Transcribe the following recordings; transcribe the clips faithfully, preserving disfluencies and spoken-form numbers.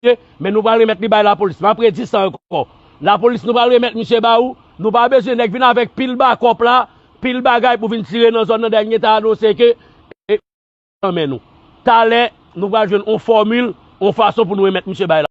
misye, men nou pral remèt li bay lapolis. M ap redi sa ankò. Lapolis, nou pral remèt misye ba ou. Nou pa bezwen nèg vin avèk pil bakòp la, pil bagay pou vin tire nan zòn nan. Dènye ta anonse ke, e, nan men nou. Talè, nou pral jwenn on fòmil, on fason pou nou remèt misye bay la.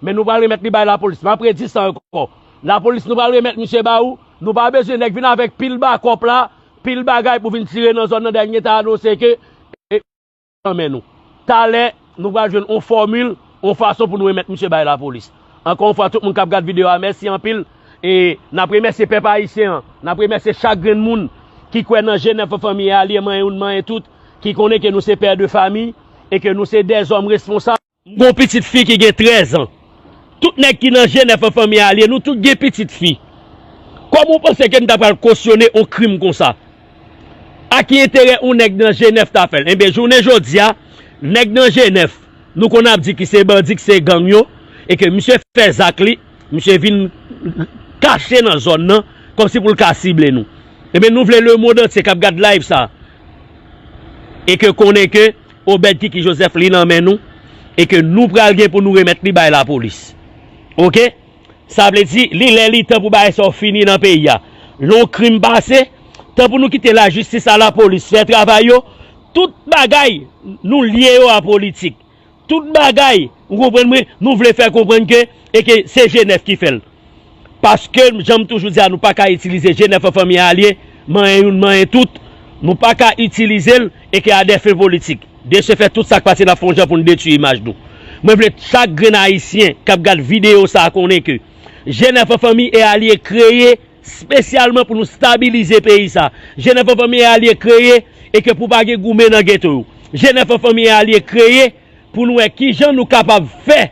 Men nou pral remèt li bay lapolis. M ap redi sa ankò. Lapolis, nou pral remèt misye ba ou. Nou pa bezwen nèg vin avèk pil bakòp la, pil bagay pou vin tire nan zòn nan. Dènye ta anonse ke, e, nan men nou. Talè, nou pral jwenn on fòmil, on fason pou nou remèt misye bay lapolis. Ankò yon fwa, tout moun k ap gad videyo a, mèsi anpil. E n ap remèsye pèp ayisyen an, n ap remèsye chak grenn moun ki kwè nan G nèf an fanmi e alye, manyen youn, manyen tout, ki konnen ke nou se pè de fami e ke nou se dèzòm responsab. M gon pitit fi ki gen trèz an. Tout nèg ki nan G nèf an fanmi e alye, nou tout gen pitit fi. Kòman w panse ke n ta pral kosyone on krim konsa? A ki enterè yon nèg nan G nèf ta fè l? Enben, jounen jodi a, nèg nan G nèf, nou konn ap di ki se bandi, ki se gang yo, e ke misye fè zak li, misye vin kache nan zòn nan, kòmsi pou l ka sible nou. Enben, nou vle lemonn antye k ap gad live sa, e ke konnen ke Obed Kiki Joseph li nan men nou, e ke nou pral gen pou nou remèt li bay lapolis. Oke? Sa vle di, li lè li tan pou bagay sa yo fini nan peyi a. Lè yon krim pase, tan pou nou kite lajistis a lapolis fè travay yo, tout bagay nou lye yo a politik. Tout bagay, ou konprann mwen, nou vle fè konprann ke, e ke se G nèf ki fè l. Paske, jan m toujou di a, nou pa ka itilize G nèf an fanmi e alye, manyen youn, manyen tout. Nou pa ka itilize l e ke a dè fen politik. De se fè, tout sa k pase, n ap fè yon jan pou n detwi imaj nou. Mwen vle chak grenn ayisyen k ap gad videyo sa a konnen ke G nèf an fanmi e alye kreye espesyalman pou nou stabilize peyi sa. G nèf an fanmi e alye kreye e ke pou pa gen goumen nan geto yo. G nèf an fanmi e alye kreye pou nou wè kijan nou kapab fè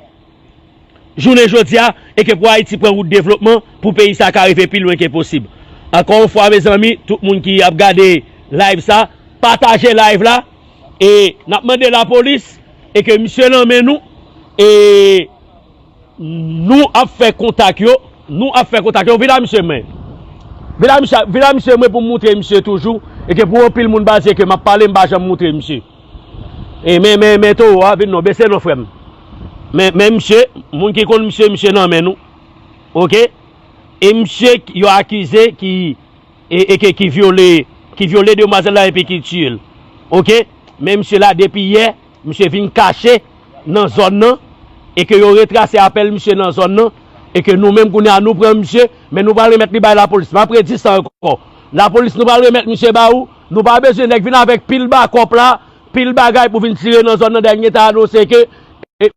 jounen jodi a, e ke pou Ayiti pran wout devlopman, pou peyi sa ka rive pi lwen ke posib. Ankò yon fwa, mezanmi, tout moun ki ap gade live sa, pataje live la, e n ap mande lapolis, e ke misye nan men nou, e nou ap fè kontak yo, nou ap fè kontak yo, vin la misye mwen. Vin la misye, vin la misye mwen pou m moutre misye toujou, e ke pou anpil moun baze ke m ap pale, m pa janm moutre misye. E men, men, men towo a, vin non, bese non frè m. Men, men misye, moun ki konn misye, misye nan men nou. Oke? E misye yo akize ki, e, e ke, ki vyole, ki vyole demwazèl la epi ki tiye l. Oke? Men misye la depi yè, misye vin kache nan zòn nan, e ke yo retrase apèl misye nan zòn nan, e ke nou menm kounye a nou pran misye, men nou pral remèt li bay lapolis. M ap redi sa ankò. Lapolis, nou pral remèt misye ba ou. Nou pa bezwen nèg vin avèk pil bakòp la, pil bagay pou vin tire nan zòn nan. Dènye ta anonse ke, e,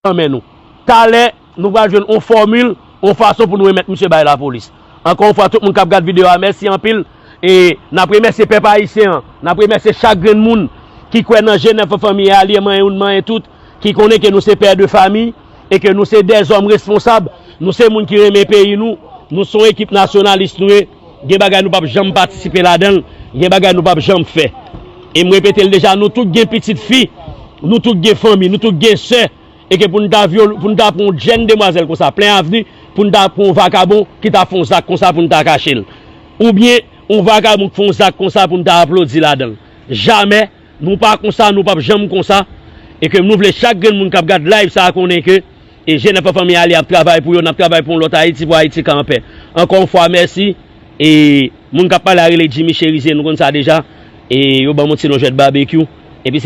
nan men nou. Talè, nou pral jwenn on fòmil, on fason pou nou remèt misye bay lapolis. Ankò yon fwa, tout moun k ap gad videyo a, mèsi anpil. E n ap remèsye pèp ayisyen an, n ap remèsye chak grenn moun ki kwè nan G nèf an fanmi e alye, manyen youn, manyen tout, ki konnen ke nou se pè de fami, e ke nou se dèzòm responsab, nou se moun ki renmen peyi nou, nou se yon ekip nasyonalis nou ye, gen bagay nou p ap janm patisipe ladan l, gen bagay nou p ap janm fè. E m repete l deja, nou tout gen pitit fi, nou tout gen fanmi, nou tout gen sè, e ke pou n ta vyole, pou n ta pran yon jèn demwazèl konsa, plen avni, pou n ta pran yon vakabon ki ta fè yon zak konsa pou n ta kache l. Oubyen, yon vakabon k fè yon zak konsa pou n ta aplodi ladan l. Jamè, nou pa konsa, nou p ap janm konsa. E ke nou vle chak grenn moun k ap gad live sa a konnen ke, e, G nèf an fanmi e alye ap travay pou yo, n ap travay pou yon lòt Ayiti, pou Ayiti ka anpè. Ankò yon fwa, mèsi. E moun k ap pale a rele Jimmy Cherizier, nou konn sa deja. E yo ban m yon ti non jwèt babekyou. Epi se